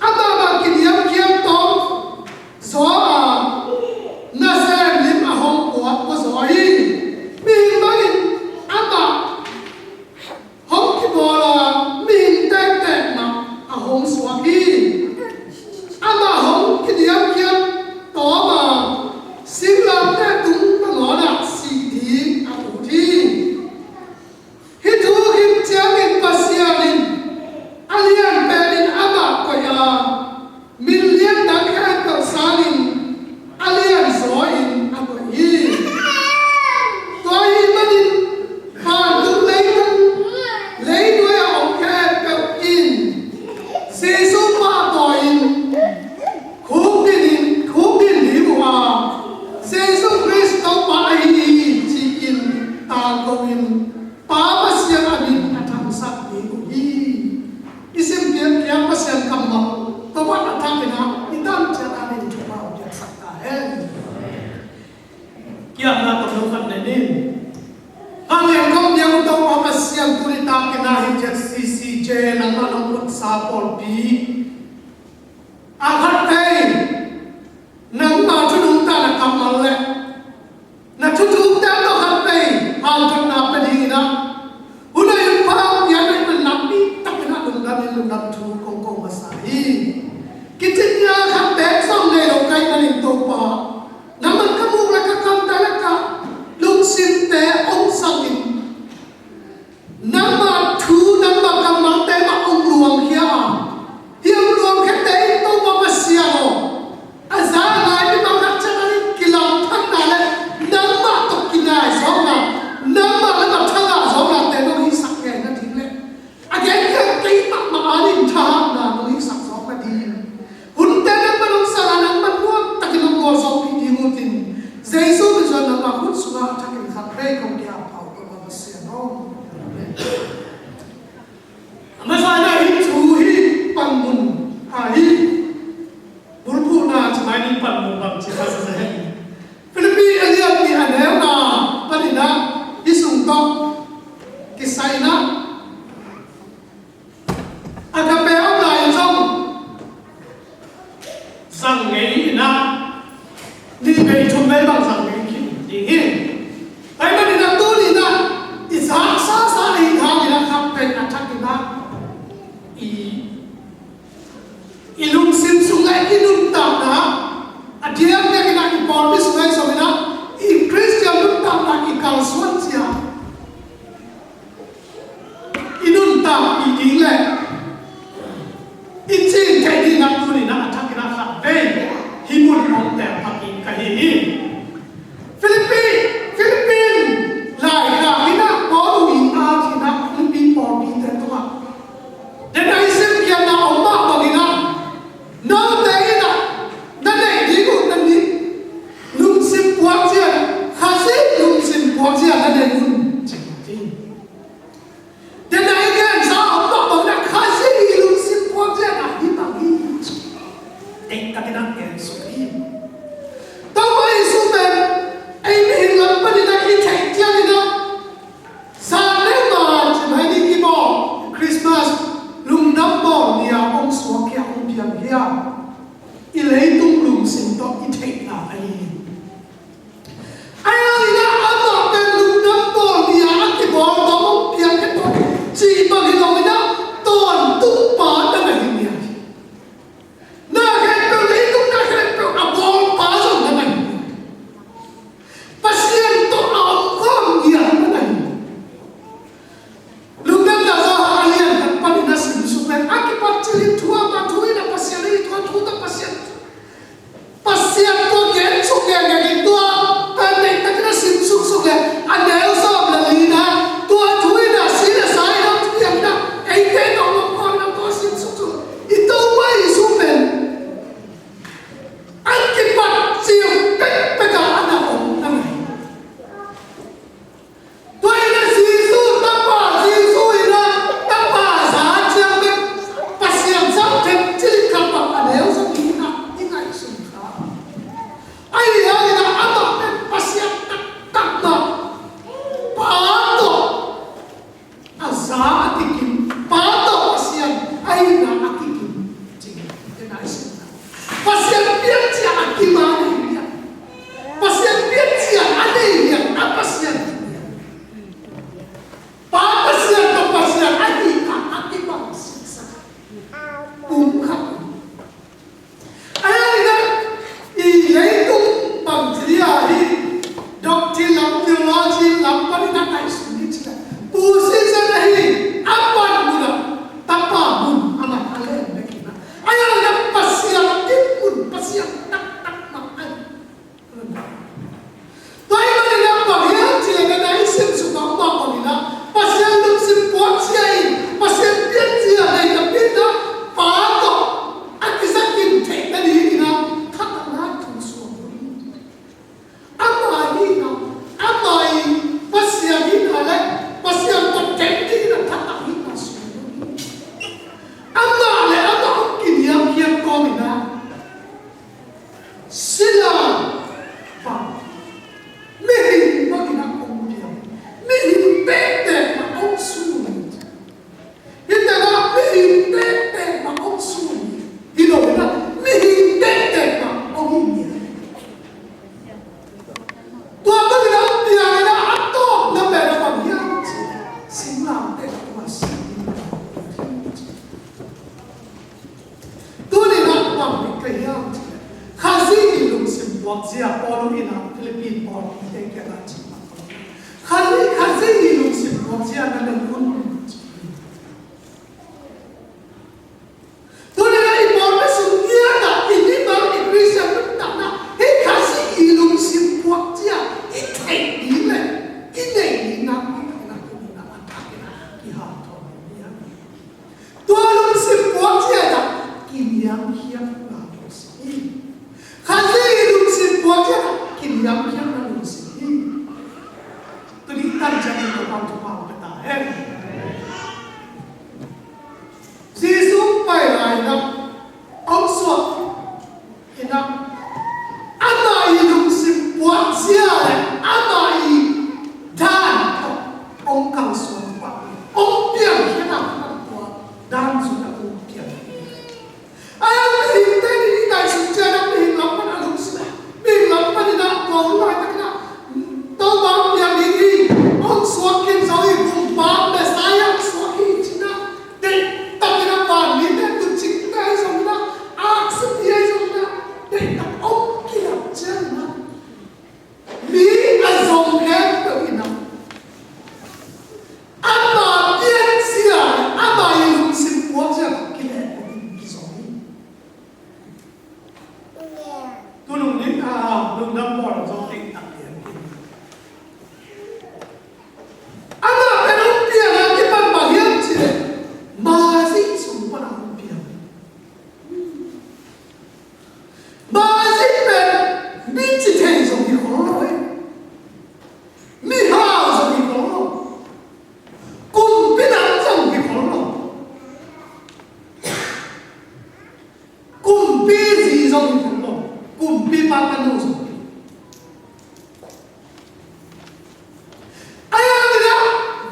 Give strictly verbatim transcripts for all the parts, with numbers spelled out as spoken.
Amah bang kiniamkhiam tawh zaw a, nasem lim a hong puak zaw hi. Mihing bangin amah hong kibawl a, mihing tektek mah a hong suak hi. Amah hong kiniamkhiam tawm a, singlamteh tung nangawn ah sih ding a ut hi. Hih thu khit ciangin Pasian in a lian penin amah koih a, min lian dang khempeuh sangin a lian zaw in a koih hi. Tua ahih manin vantung leitung, leinuai a om khempeuh in Jesu pahtawi in khukdin, khukdin ding uh a, Jesu Khrist Topa ahi hi ci-in tangko in Pa Pasian a min a thangsak ding uh hi. I sim piakpiak Pasian kammal tawh a thakin ah i tan ciat a ding thupha piaksak ta hen. Kiamna tawh lo khat nei ning. Hang en kong piak uh Topa Pasian, tuni takin ah hi Z C C J nangmah nong utsa pawlpi a khat vei nangmah thu nungta na kammal le na thuthukte tawh khat vei hanthawnna pia dingin ah hun a hun pha piak na nakpi takin ah lungdam in lungdam thu kong ko masa hi. Kicin nia khat beek zong nei lo ka hih manin Topa, nangmah ka muk le ka kamte le ka lungsimte hong zangin nangmah thu, nangmah kammalte mah hong luangkhia a, hih hong luangkhiate in Topa Pasian aw, a za a ngai mi bang khat ciat a ding kilamdanna le nangmah tawh kinai zawkna, nangmah lam a thangah zawknate nong hisak ngei nading le a gengen kei mahmah a ding thahatna nong hisak zawk nading, hunte nangmah nong sang a, nangmah nuamtakin nong gualzawhpih ding uh ci-in Jesu min suang nangmah khut sungah a thakin khat vei kong kiampau Topa Pasian aw. Amen. A masa in ah hih thu hih panmun, a, hih bulphuhna ci mai ni, panmun bang ci kha sa hen. Philippi a lian nih a neu nga panin ah hih sung tawh kisai in ah agape om lai in zong zang ngei in ah, nih vei thum vei bang zang ngei khin ding hi. Tua ahih manin ah tuni in ah i zaksa sa ahih hangin ah khat vei a thakin ah i, i lungsim sung le i nuntakna a diakdiakin ah i pawlpi sung ahi zongin ah i Khristian nuntakna i kalsuan ciang i nuntakpih ding le i cing theih ding nak tuni in ah a thakin ah khat vei hih mun hong tel pah ding ka hi hi. Philippi, Philippine laikhak in ah Paul in ah, in ah Philippi pawlpite tungah, den a i simkhiatna om mah bangin ah note in ah na neih ding uh na nih lungsim puak ciang, Khazih lungsim puak ciang na nei un ci hi. Den a i gensa om mah bangin ah Khazih i lungsim puak ciang ah hih bang hi ci. Ei, ka kinak gen suk hi. Topa Jesu pen ei mihing lam panin ah i theih ciangin ah zan deuh mah ci mai ni, i bawl Christmas lungdam bawl ni-a hong suak hi a, hong piang hi a, i leitung lungsim tawh i theihna ahi hi. Ahi hangin ah amah pen lungdam bawl ni-a a kibawl tawh hong piang hi pawh cih bang hi lo in ah tawntung pa na na hi ni a hi. Na khempeuh, leitung na khempeuh a bawlpa zong na na hi. Pasian tawh a om khawm ngiat na na hi. Lungdamna Johan a lian khat panin a sim suk leng a kipat cil in thu amah thu in a Pasian ahi, tua thu tawh Pasian, Pasian tawh gen suk nge Khazih i lungsim puakzia Paul in a Philippi pawlpite kiangah cih bang, Khazih, Khazih i lungsim puakzia na nei un. Tuni-in i pawlpi sung ngiat ah i mimal, i Khristian nuntakna, hih Khazih i lungsim puakzia i theih ding leh i neih ding nakpi takin a tuni-in a thak in a kihanthawn ding hi. Tua lungsim puakzia in a kiniamkhiat na lungsim hi. Khazih i lungsim puakzia in a kiniamkhiat na lungsim hi. Tuni tan ciang in Topa'n thupha pia ta hen. Jesu pai lai-in a hong suak in a, amah i lungsim puakzia leh amah i dan tawh hong kalsuan pah, hong piangkhia a, tua dan sungah hong piang. Ahi hang mihingte in i ngaihsut ciang a mihing lam pan a lungsim, mihing lam panin a tua hun laitakin a Topa hong piang ding hi, hong suak khin zo hi, kumpa Messiah hong suak hi ci-in a, deihtakin a vanmite, tuucingte ahi zongin a, aksite ahi zongin a, deihtak hong kilak ciangin a, mi a zong khempeuh in a, ama pianzia, ama i lungsim puakzia tawh kilehbulh in kizong hi. Tu nung ding a, lungdam bawl zong deihtak lian hi. Amah pen hong piang a kipan bang hiam cih leh, Mary sung pan a hong piang. Mary pen mi ci thei zong hi khol lo hi. Mihau zong hi khol lo. Kumpi nam zong hi khol lo. Kumpi zi zong hi khol lo. Kumpipa tanu zong hi. Ahi hangin a,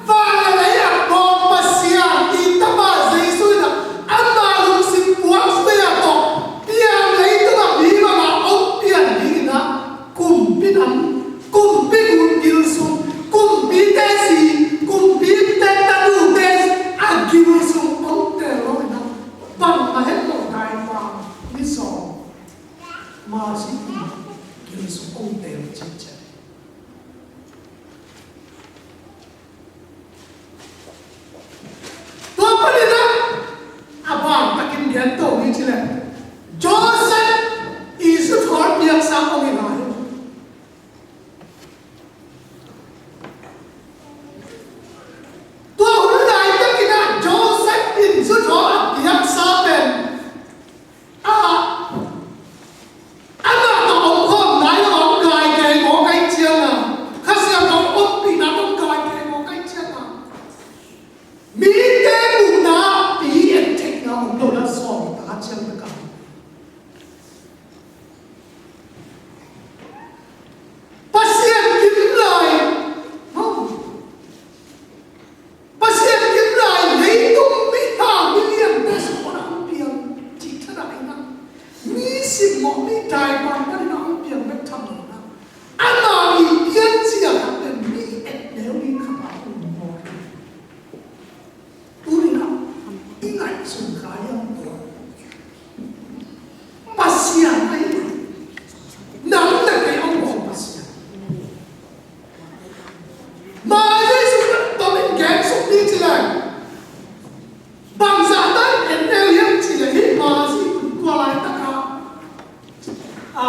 van le lei a kong Pasian i Tapa Jesu in a, ama lungsim puakzia tawh piang, leitung ah mi bang a hong piang dingin a, kumpi nam, kumpi gil sung, kumpite zi, kumpite tanute a gil sung hong teel lo in a, bangmah het lo dai bang, mizawng, Mary i gil sung hong teel ciatciat. Tua panin a, a bang takin gen to ni ci leh, Joseph i zuthawl piangsak hong hi lai. Tua hun laitakin a Joseph in zuthawl a piaksa pen, a, amah tawh om khawm nai lo a, om gai kei mawk ahih ciangin a, Kha Siangtho ompihna tawh om gai kei mawk ahih ciangin a, mite muhna pi et theihna om lo, na sawm ta ciang tak a. Pasian kim lai, Pasian kim lai, leitung mihau miliante sung pan a hong piang cih thadah in a, mi simmawh, mi daibang panin a hong piang bek tham lo in a, ama i pianzia khat pen mi et neu ding khat a hong mawl. Tuni-in a, i ngaihsun kha hiam tua Pasian ahi, nang le kei a bawl Pasian. Mary sung pan tomin gen suk ni ci leh, bangzah dan en neu hiam cih leh, hih Mary tua laitak a, a,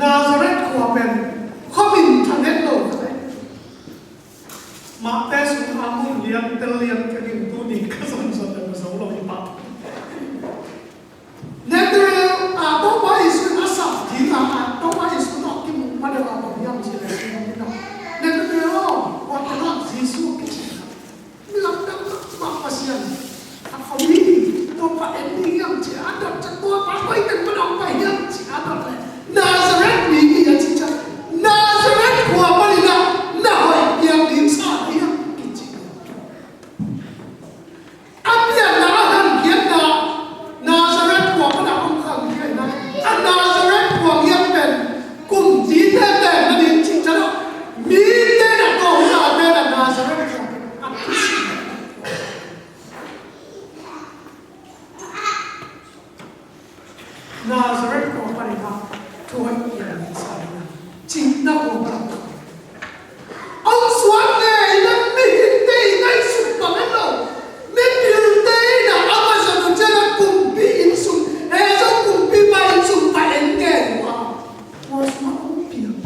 Nazareth khua pen khua min thang het lo ka leh. Mahte sung a mun lian tel lian ka ding, tuni ka zonzon le ka zo lo hi pah. Nathanael, a, Topa Jesu in a sap ding a, a, Topa Jesu tawh kimuh ma deuh a bang hiam cih leh, Nathanael aw, tua tengah Jesu a kici. Mi lamdang mahmah Pasian a khua mi, Topa en ding hiam ci a dot ciang, Topa koi teng pan hong pai hiam ci a dot leh, Nazareth mi hi a ci ciang, Nazareth khua panin a na hoih piak ding sa hiam kici. A pianna, a hankhiatna, Nazareth khua pan a hong hankhiatna, a Nazareth khua ngiat pen kumpi tete na ding cih ciang a, mite na tawh na te na Nazareth khua pen a kisi. Nazareth khua panin ah thu a kiam ding sa ding a, cihna khua panin ah hong suak ngei in ah, mihingte in ngaihsut bang en lo, mipilte in ah amah zon uh ciang ah kumpi inn sung, he zong kumpipa inn sung va en ngei uh a, tua sungah hong piang.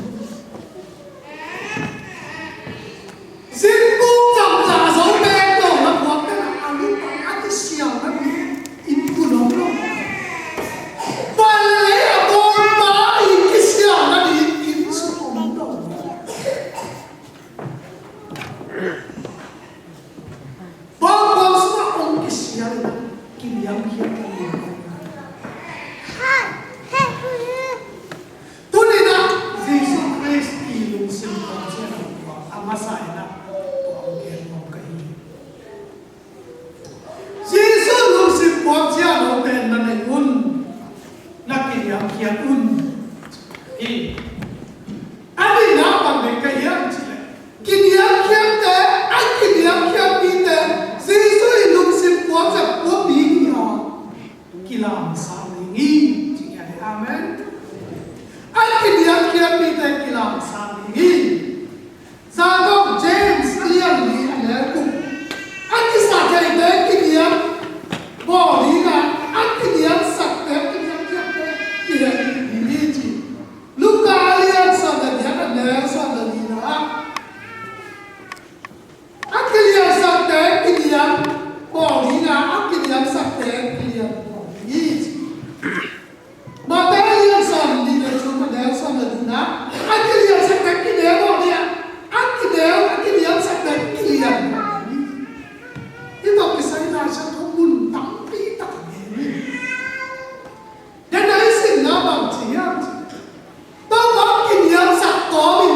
Zingbuk gamla zo bek lo na buak tena a lupa a kisial na ding inn kun om lo. Van le lei a bawlpa i kisial na ding inn sung om lo. Bawlpa sungah om kisial na kiliam hiam na ding. Tuni-in ah Jesu Khrist i lungsim puak ciang a masa in ah tua hong gen nuam ka hi. Jesu lungsim puak ciang a pen na nei un, na kiniamkhiat un. Hi. A nihna bang nei ka hiam cih leh, kiniamkhiatte, a kiniamkhiat mite Jesu i lungsim puak ciang puak mi hi a, kilamsang ding hi, ci ngiat hi. Amen. A kiniamkhiat mite kilamsang ding hi. Jacob, James a lian li a neu guk. A kisaktheite kiniam bawl ding a, a kiniamsakte kiniamkhiatte kiniam ding hi ci. Luka a lian sawm le giat a neu sawm le lina ah a kiliansakte kiniam bawl ding a, a kiliansakte kiniam bawl ding hi ci. Matthai a lian sawm le nih le thum a neu sawm le thumna ah a kiliansakte kiniam bawl ding a, a kiniam, a kiniamsakte kiliam bawl ding hi. Hih tawh kisai Lai Siangtho mun tampi tak a gen hi. Dena i simna bang ci hiam cih leh, Topa kiniamsak kawmin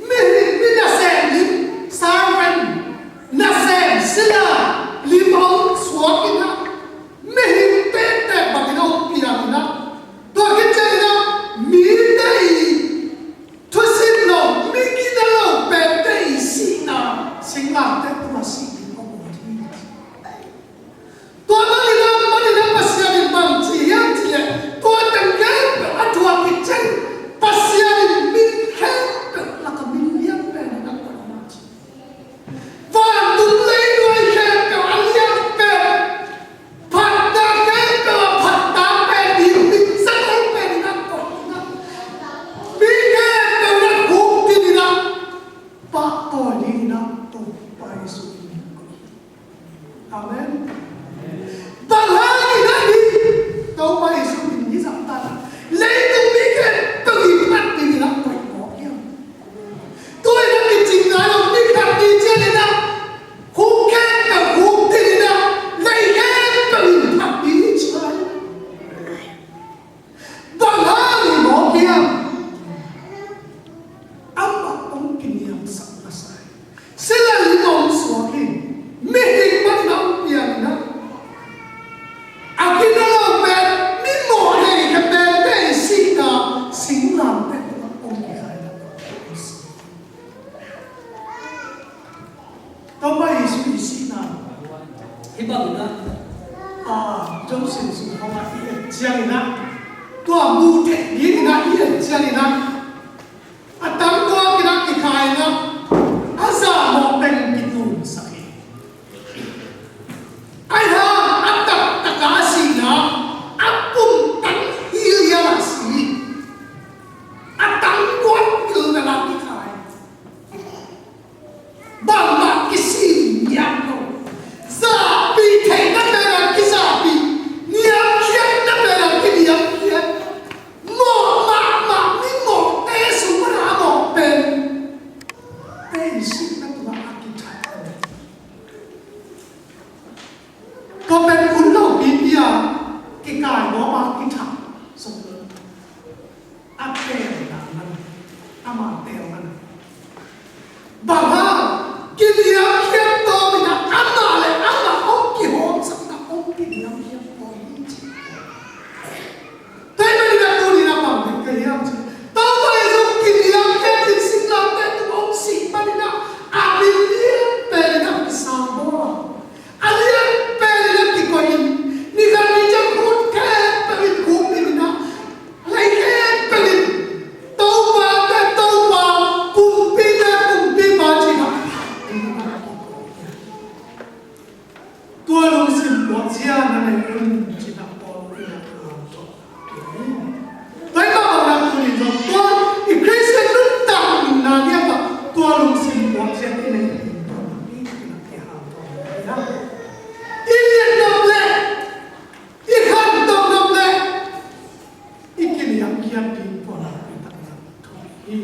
mi, mi nasem lim, servant, nasem sila lim hong suak in ah, mihing tektek bangin hong piang in ah, tua khit ciangin ah mite i thusim lo, mi gina lo pente i sihna singlamteh tungah sih ding hong ut hi. Tua bangin ah, bangin ah Pasian in bang ci hiam cih leh, tua teng khempeuh a thuak khit ciangin Pasian in mi khempeuh lakah mi lian pen in a koih hi ci. Vantung leitung khempeuh a lian pen, phatna khempeuh a phatna pen, mi, mi sa pen in a koih hi. Mi khempeuh in a khukdin in a pahtawi dingin a Topa Jesuh in a koih hi. Amen. Bang hangin a hi? Topa Jesuh in hih zahtak leitung mi khempeuh i phat dingin a koih mawk hiam? Tua in a kicing nai lo, mi phat ding ciangin a khuk khempeuh khukdin in a, lei khempeuh in phat ding hi ci. Bang hang hi mawk hiam? Amah hong kiniamsak masa hi. Sila lim hong suak hi. Mihing bangin hong piang in a, a gina lo pen, mi mawh nei khe pente i sihna singlamteh tungah hong kikhai in a, Topa Jesuh i sihna hih bangin a, a, Joseph sung khawng ah i et ciangin a, tua mu thei dingin a i et ciangin a, a tangtuak in a kikhai in a, a zahmawh teng kitunsak hi. Ahi hang a taktak a sihna, a pumtang hi lian a si. A tangtuak pil in a kikhai. Bangmah kisin ngiat lo. Zahpih theihna pen a kizahpih, niamkhiatna pen a kiniamkhiat. Mawh mahmah, mi mawhte sung pan a mawh pen. na nei un, ci-in ah Paul in ah a lam tawh. Tua hi mah bangin tuni zong tua i Khristian nuntakna ngiat ah tua lungsim puak ciat i nei ding tua hi, i kihanthawn ding hi. I liat nop leh i khantoh nop leh i kiniamkhiat ding tua nakpi takin ah thu hi.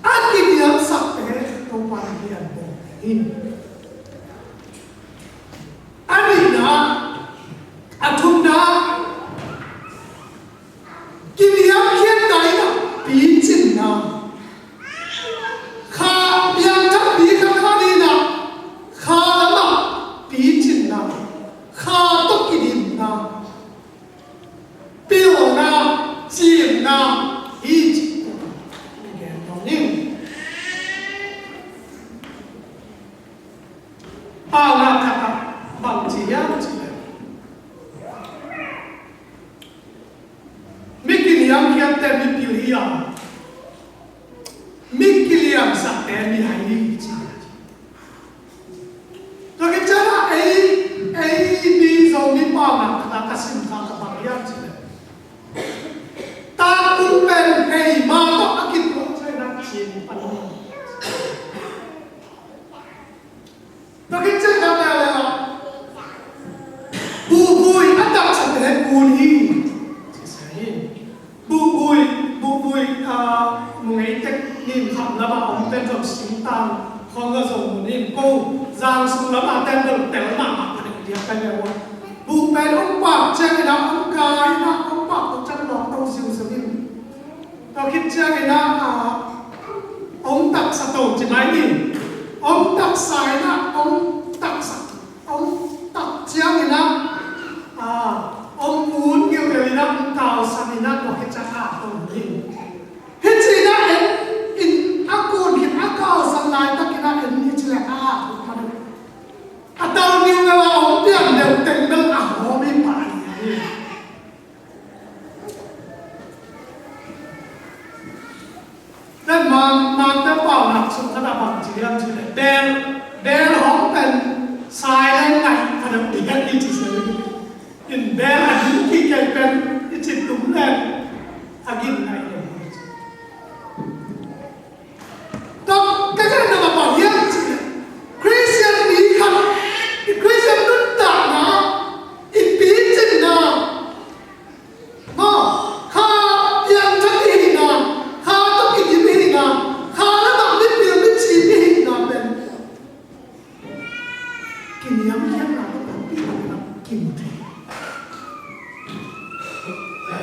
A kiniamsakte Topa in a bawl hi. A nihna, a thumna, kiniamkhiatna in ah picinna. Kha piangthak pi khat khat in ah kha lamah picinna, kha tawh kidimna, pilna, ciimna hi ci. Gen nuam ing. Paunak khat ah bang ci hiam cih leh, mi kiniamkhiatte mipil hi a, mi kiliamsakte mihai hi ci. Tua khit ciangin ah ei, ei mi Zomi paunak khat ah ka sim kha, ka bang hiam cih leh, takung pen hei ma tawh a kituak ciangin ah cin pan hi. Tua khit ciang khat leh, buhbui a taksate kun hi. Buhbui, buhbui, ah, Mungei tek nin kham lamah om pen zong singtang khawng a zong mun in ko, Zang sung lamah ten zong tel mahmah ka deuh diak ka leh uh. Buh pen hong pak ciangin ah hong kai in ah hong pak tuk ciang lawng to ziuziau in. Tua khit ciangin ah, ah, hong taksa to ci mai ni. Hong taksa in ah, hong taksa, hong tak ciangin ah, ah, hong kun gilgel in ah, hong kausan in ah, tua khit ciang ah, hong hi. Hih ci in ah en in a kun khit a kausan laitak in ah en hi ci leh a, a dal ding leh a hong pian deuh teng bel a hawm hi pah hi. Tua Mang, Mangte paunak sung khat ah bang ci hiam cih leh, bel, bel hawng pen sai leng ngaih a deuh ding hi ci sia. In bel a ding kik kei pen i cih tum leng a gim ngaih lo hi ci. Tua ka gen nop ah bang hiam cih leh, Khristian mi khat, i Khristian nuntakna, i picinna, maw, kha piangthak i hihna, kha tawh kidim i hihna, kha lamah mipil miciim i hihna pen kiniamkhiatna tawh tampi tak in ah kimu thei.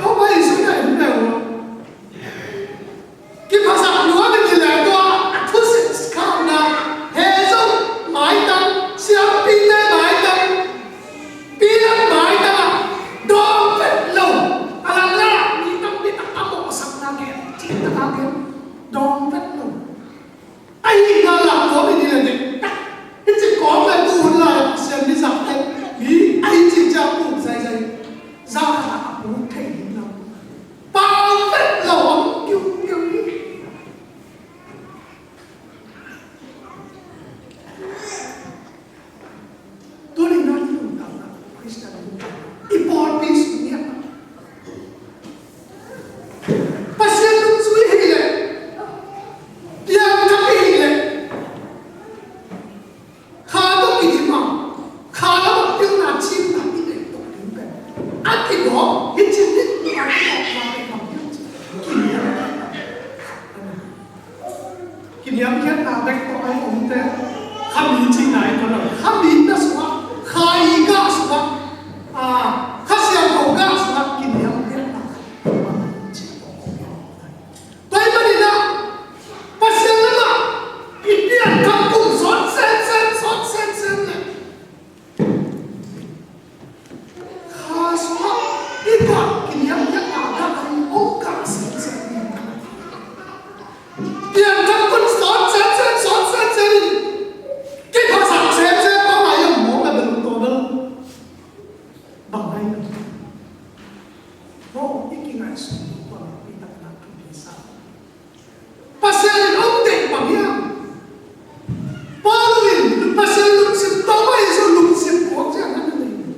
Topa Jesuh in ah en leh uh, kiphasak nuam in hi leh tua a thusit khakna, he zong maitang, siampite maitang, piang maitang ah dawng vet lo, a lang la mi tampi tak a mawhsakna gen, cihtak a gen, dawng vet lo. A hihna lak kawm in hi leh dektak. Hih ci kawm leh tu hun lai ah Pasian mi zahte, mi a hih ci ciang puk zaizai, zah khat ah a puk thei ding lo. Pau vet lo, a kiu kiu hi. Tuni-in ah i lungtang ah Khristian lungtang ah i pawlpi sung ngiat ah Pasian nungzui hi leh, piangthak hi leh, kha tawh kidim a, kha lam ah pilna ciimna i neih tuk ding pen a kidawk hi ci. Kiniamkhiatna bek tawh a i omte, kha mi cihna i tuan lo, kha mi na sungah, kha i gah sungah, a, kha siangtho gah sungah kiniamkhiatna cih tawh. Tua ahih manin ah Pasian lamah i piangthak kum sawt semsem, sawt semsem leh kha sungah i gah kiniamkhiatna gah a i om gah semsem. Piangthak kum sawt semsem, sawt semsem in kiphasak semsem bang a i om mawk a bel tua bel bang a i om. Maw, i kingaihsun ding tua nakpi takin ah thupi sa. Pasian in hong deih bang hiam? Paul in Pasian lungsim, Topa Jesu lungsim puak ciang a na nei.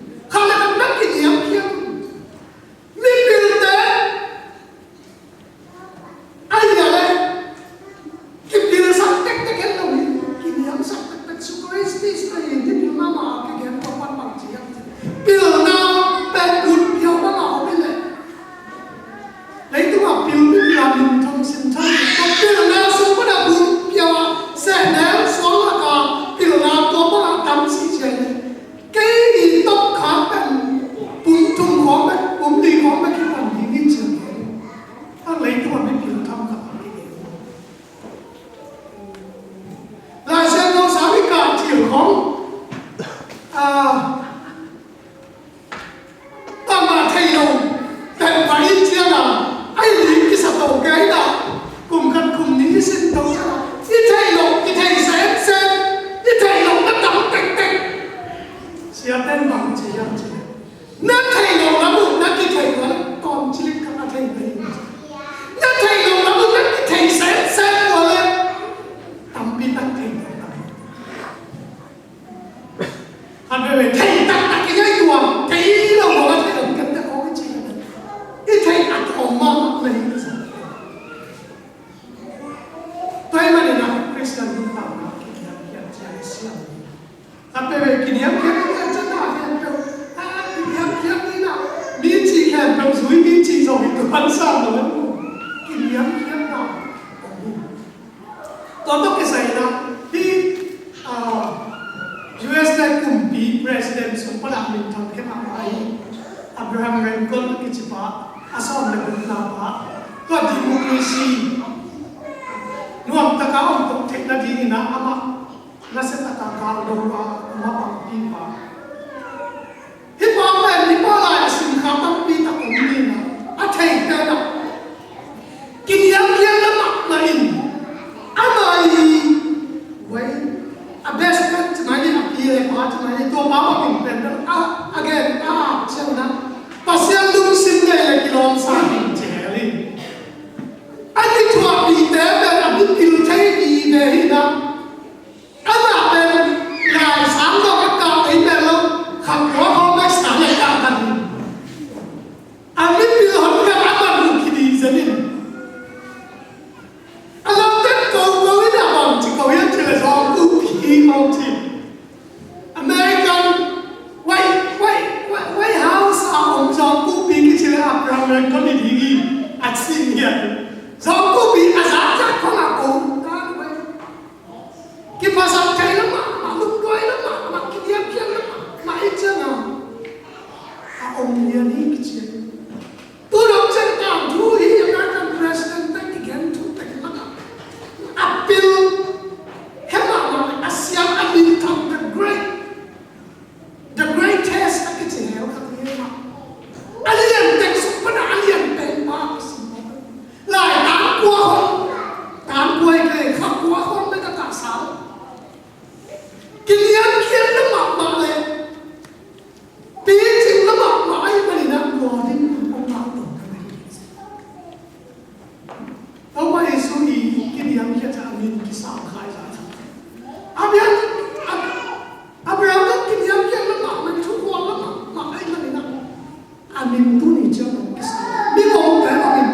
hiam cih leh, na theih loh lam uh na kitheih uh a leh tawmcik khat a thei na hi. Na theih loh lam uh na kitheih semsem uh a leh tampi tak thei taktak. A veve thei taktak i ngaihtuah, thei lo lo a thei lo, kan tak kong i cih leh, i theih a tawm mahmah na hi. Tua ahih manin ah Khristian nuntakna kiniamkhiat ciang i siam. A peuh peuh kiniamkhiat, a ciang a khempeuh, a kiniamkhiat ni na, mi cih khempeuh zui, mi cih zong hi tuan sam lo. Kiniamkhiatna om hi. Tua tawh kisai in ah, hih, ah, U S le kumpi president sung pan a minthang khem a hi Abraham Lincoln a kici pa, a sawm le gukna pa. Tua democracy nuam taka om to theihna dingin ah amah nasia taka kal do a, amah pangpi pa. Hih pa pen hih pa lai a sinkha tampi tak om ni na, a thei pen ah kiniamkhiatna mahmah in, ama i wei, a best friend ci mai ni, a pi le pa ci mai ni, tua pa bangin pen a, a gen a, ciang na, Pasian lungsim nei le kilawm sa ding ci hel hi. A kithuahpihte pen a mipil thei vive hi na. Amah pen laisang zong a kah ei pen lo, kha kua khawng bek sang a kah khat hi. A mipil hon khat a man uh kidih zen in. A lamdang ko ko in a bang ci ko hiam cih leh Zawngkuhpi ko ci. American White, White, White, White House a om Zawngkuhpi kici leh Abraham Lincoln i ding hi, a ci hi a. Zawngkuhpi a zahzah khong a ko kan wei. Kiphasak theihna mahmah, lungduaina mahmah, kiniamkhiatna mahmah i ciang a, a om lian hi kici. Tu dong ciang tangthu hi American president te kigen thu teng lakah a pil he mahmah, a siang, a minthang, the great, the greatest a kici hell khat hi mah. A lian teng sung pan a lian teng pa a si mah. Lai tan kua hong, tan kua hi kei, kha kua hong bek a kah sal. Kiniamkhiatna mahmah le picing na mahmah ahih manin ah lua ding hong lak to ka hi. Topa Jesu i kiniamkhiat a min kisang khai zah. Abraham, Abraham kiniamkhiatna mahmah, thu khualna mahmah ahih manin ah a min tuni ciang hong kisang. Mi kongte a min,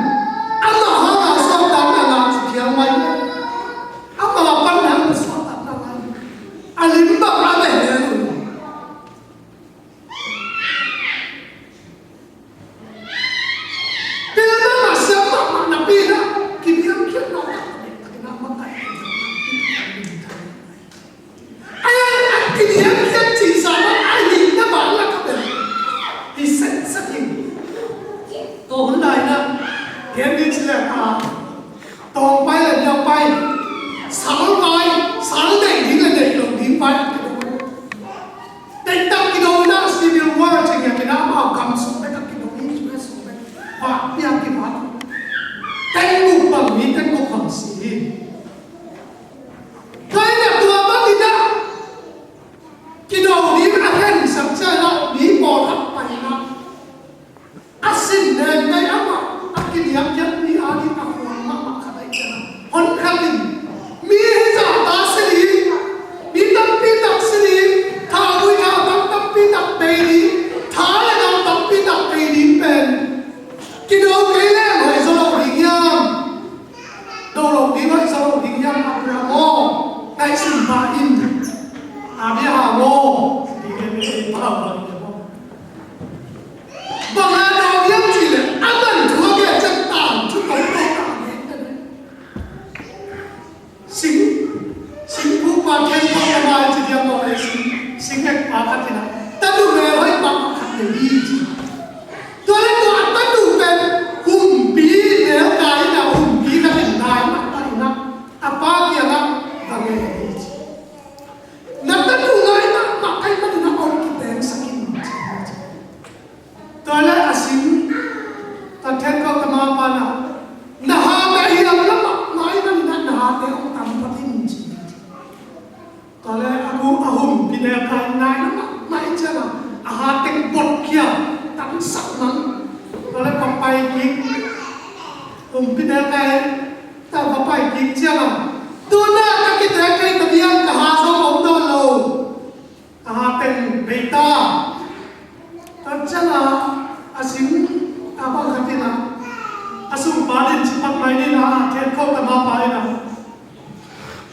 amah hanga suahtakna ngah ci phial mai. Amah pan hanga suahtakna ngah. A lim bang a leh leh lo. Pilna mah siam mahmah napi in ah kiniamkhiatna taktak in ah makaih. Ai, a kiniamkhiat cihsa mah a hihna mah lak ah pen hi setset hi. Tua hun lai in ah gen ding ci leh a, tawngpai le niangpai, salvai, sal deih ding le deih loh ding vai a kido. Deihtak kido in ah civil war ci ngiat in ah amau gam sung bek a kido hi, U S sung bek. Vak piang kivat. Teng guk bang mi teng guk bang si hi. Tua in ah tua bang in ah kido ding a khensak ciang ah mi pawlkhat pai in ah a sin den nei amah a kiniamkhiat mi a ding a khuang mahmah khat ahih ciangin hon khat in mi hi zahta si ding, mi tampi tak si ding, thauvui thautang tampi tak bei ding, tha le nau tampi tak bei ding pen kido kei leng hoih zaw lo ding hiam? Do lo ding hoih zaw lo ding hiam Abraham aw? Ngaihsun pah in Abraham aw. Bang a dawng hiam cih leh a man thu a gen ciang tangthu tawh tawh a gen. Sing, sing phukpa khempeuh a ngai ci diam maw le sing, sing hekpa khat in ah tanu mel hoih mahmah khat nei hi ci. Tua leh tua a tanu pen humpi mel kai in ah humpi khat in nai mahmah in ah a pa kiangah va ngen hi ci. Na tanu ngai mahmah ahih manin ah hong kitengsak in. botkhia, tangsak man. Tua leh va pai kik. Humpite kai, ta va pai kik ciang a, tu-in ah ka kitek kei ta diam, ka ha zong om nawn lo. A ha teng bei ta. Tua ciang a, a sing a bang khat in ah, a sungpa din cipak mai ding a, a thei khol ta mah pa in ah,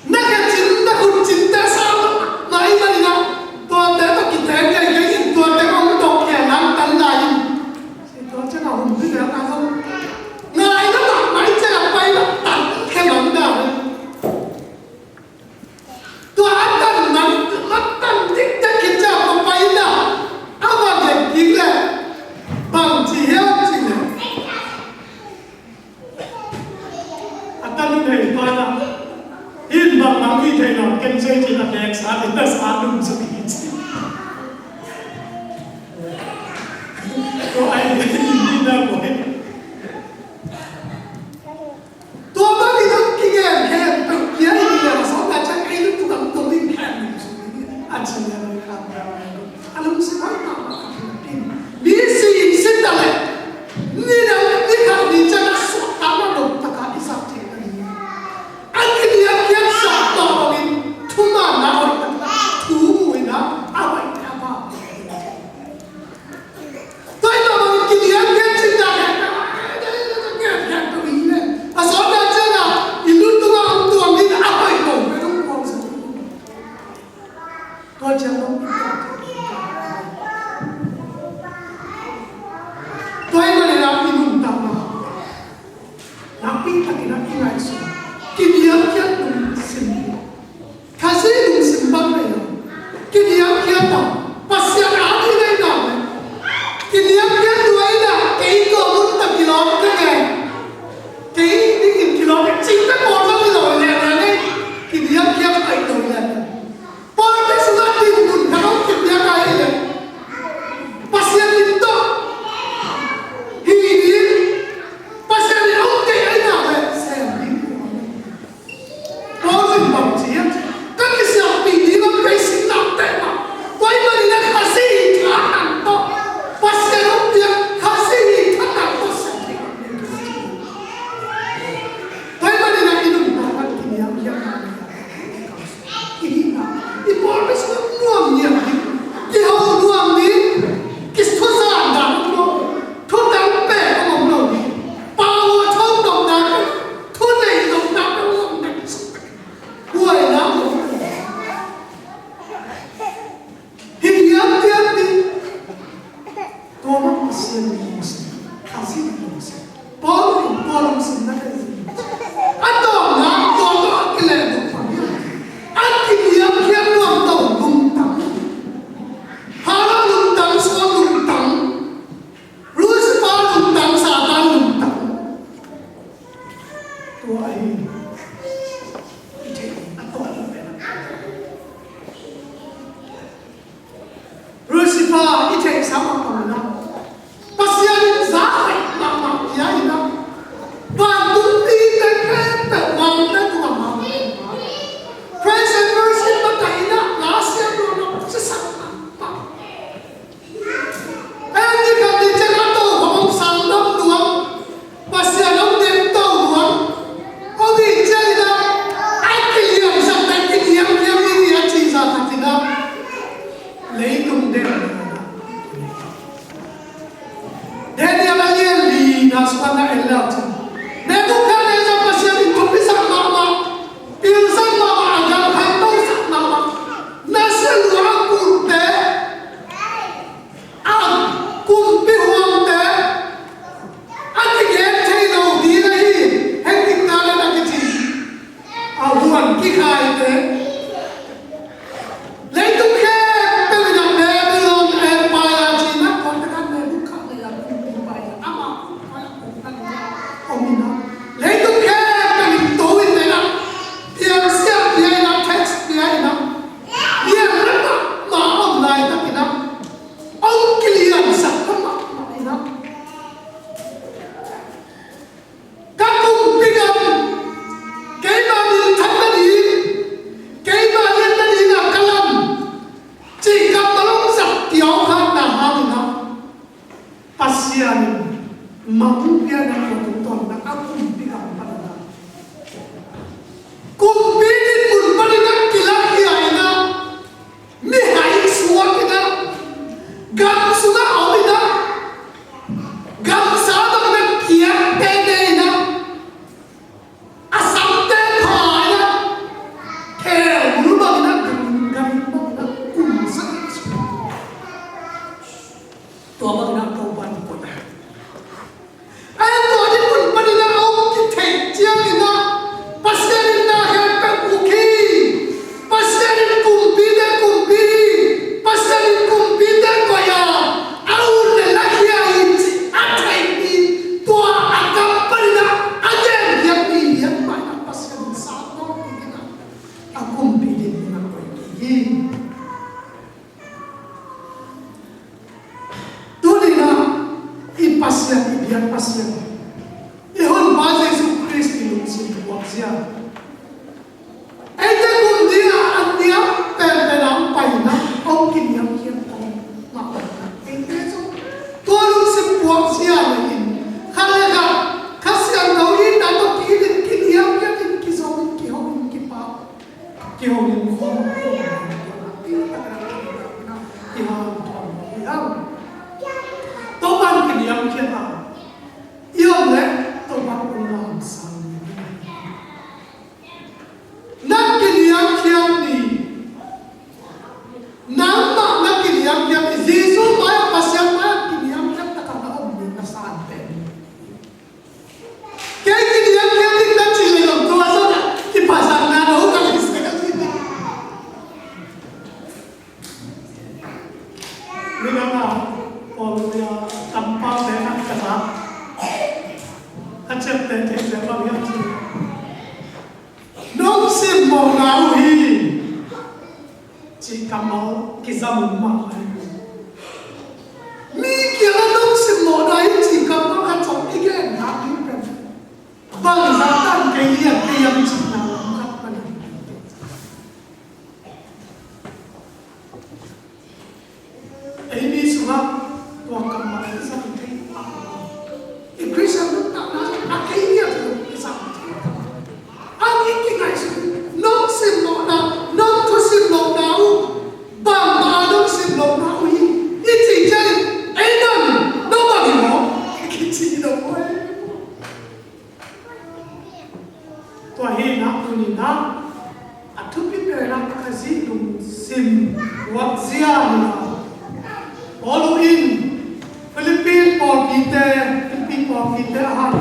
na khe cin, na khut cin te sa mah, na i man in ah, tuate tawh kitek kei kei in, tuate hong dok khia nang tan lai in. Tua ciang a humpite ka zong ngai na mah, mai ciang a pai mah, tan khe mah na. Tua a tan man, a tan diktak khit ciang a pai in ah, a va gen kik leh, bang ci hiam cih leh, a tan uh thei pa in ah, "Hih bang nang hih thei lo, ken sei," ci-in a bek sa in ah, sa nung suk hi ci. Tua ai, hih na ko he. Tua bangin hong kigen khempeuh kia i hi leh, a sawt a ciang ei lungtung a hong tung ding khempeuh sung ding hi, a ci leh, a lungsim hang mahmah khat in, mi si si ta leh, nidang ni khat ni ciang a suahtakna lom takin i zat theihna ding, a kiniamkhiatsa tawh bangin thumanna hoih takin thu mu in ah, a hoih a pha. Tua ahih mah bangin kiniamkhiat cihna khempeuh, a sawt a ciang a i lungtung a hong tuang ding a hoih lo, a hong tuang zo. Tua ciang hong, tua ahih manin ah i nuntakna nakpi takin ah i ngaihsun, kiniamkhiat lungsim. Khazih lungsim bang nei lo. Kiniamkhiat a, Pasian a ding nei lo leh, kiniamkhiat lua in ah, kei tua mun tawh kilawm ka ngei, kei dingin kilawm ka, cih ka pawl bang hi lo leh, leh nei, kiniamkhiat pai lo leh, pawlpi sungah dinmun khat hong kipia ka hi leh, Pasian min tawh hi ding, Pasian in hong deih ahih nak leh sem ding. Paul in bang ci hiam cih leh, ka kisialhpih ding bang kei sin nak teh mah. Tua ahih manin ah Khazih thahatna tawh, Pasian hong piak Khazih thahatna tawh sem ding. Tua ahih manin ah i nuntakna kiniamkhiatna, i hihna, i pawlpi sungah nuam ngiat ding, kiho nuam ding, kithuzan dan nuam, thutang pek a om lo ding, pau a tho nopna, thuneih nopna, huaina om lo. Hi lianlian ding. Tua mah Pasian in lungsim, Khazih in lungsim. Paul in tua lungsim na thei zen. A tawpna tua tawh a kilehbulh pan hi. A kiniamkhiat nuam to lungtang. Hera lungtang, Saul lungtang. Lucifer lungtang, Satan lungtang. Tua ahi. I theih a tawh a lungtang. Lucifer i theihsa mahmah in ah, Pasian in za hoih mahmah pia in ah, vantung mite khempeuh, mangte tungah mangte, praise and worship makaih in ah, lasiam lo lo sisak mahmah. Ei ni khat ni ciang a tokhom hong sangdam nuam, Pasian hong demto nuam, hong hih ciangin ah, a kiliamsak, a kiniamkhiat ding hi a cih zah khat in ah, leitung den. Daniel a lian lina sungah na en leh cin, Nebuchadnezzar Pasian in thupisak mahmah, pilsak mahmah, a galkhantosak mahmah, nasia lua a kulhte, a kumpi huamte, a kigen thei lo ding ahi, hekdikna le na kici, a huan kikhaite, leitung khempeuh in ah Babylon Empire cihna, tua takah Nebuchadnezzar kumpipa in ah, amah kumpa in ah, Pasian in mang pia na, tua tungtawn na a kumpi gam panin ah, kumpi dinmun panin ah kilakhia in ah, mihai suak in ah, gam sungah om in ah, gamsa bangin ah kiat tete in ah, a samte pha in ah, khelbul bangin ah, gam, gam bangin ah kumsak in ah, tua bangin ah Topa in koih a. Ahi zongin tua dinmun panin ah a hong kitheih ciangin ah, Pasian in na khempeuh uk hi. Pasian in kumpite kumpi hi. Pasian in kumpite koih a, a ut le lakhia hi cih a theih mi, tua a gam panin ah a genkhiat mi lian mah in ah Pasian in sap nawk kik in ah, a kumpi dinmun ah koih kik hi. Tuni-in ah i Pasian, i biak Pasian, i Honpa Jesuh Khrist i lungsim puakzia, eite kum ding a niam penpen a hong paina, hong kiniamkhiat, hong makaihna, eite zong tua lungsim puakzia leh in, khat le khat Kha Siangtho itna tawh kihilhin kiniamkhiatin, kizongin, kihongin, kipa, kihongin khawm, kihongin, kihanthawn, kihanthawn. Topa'n kiniamkhiat a, i om leh Topa'n hong lamsang ni. Na kiniamkhiat ni. Nangmah na kiniamkhiat ni. Jesuh mai-ah, Pasian mai-ah kiniamkhiat takin na om ni, na san pen. Kei kiniamkhiat ding na ci leh zong tua zong kiphatsakna lo ka hi sek a ci. Ni dang a, Paul a kampau te khat ka zak, a ciapteh theih leh bang hiam cih leh, nong simmawhna uh hi cih kammal kizang mahmah hi. Mi kiangah nong simmawhna hi cih kammal khat zong i gen kha ding pen, bangzah tan kei lian kei hiam cihna lam khat pan hi. Ei mi sungah tua kammal i zang thei, i Khristian nuntakna a kei ngiat lo i zang thei. Ang i kingaihsun, nong simmawhna, nong thusimmawhna uh, bangmah nong simlohna uh hi, i cih ciangin, ei bang, nong bang hi maw, i kici lo maw. Tua hi-in ah tuni-in ah a thupi pen ah Khazih lungsim puakzia ni-in ah, Paul in Philippi pawlpite, Philippi pawlpite a han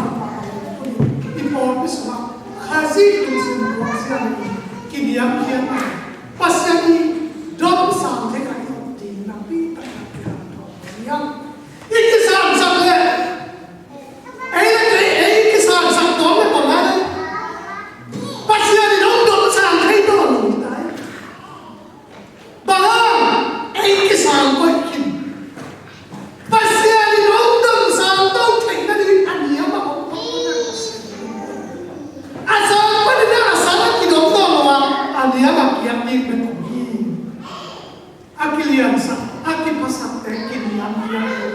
i pawlpi sungah Khazih lungsim puakzia ni-in kiniamkhiat a, Pasian i domsang thei a i om ding nakpi takin i kisangsak leh, ei le kei, ei kisangsak tawm le bang a leh, Pasian in hong domsang thei nawn lo hi ta hi. Bang hang, ei kisang koih khin. Pasian in hong domsang to theih nading a niam a om, a sang panin a sang a kidom nawn lo a, a niam a kiam ding bek om hi. A kiliansak, a kiphatsakte kiniamkhiat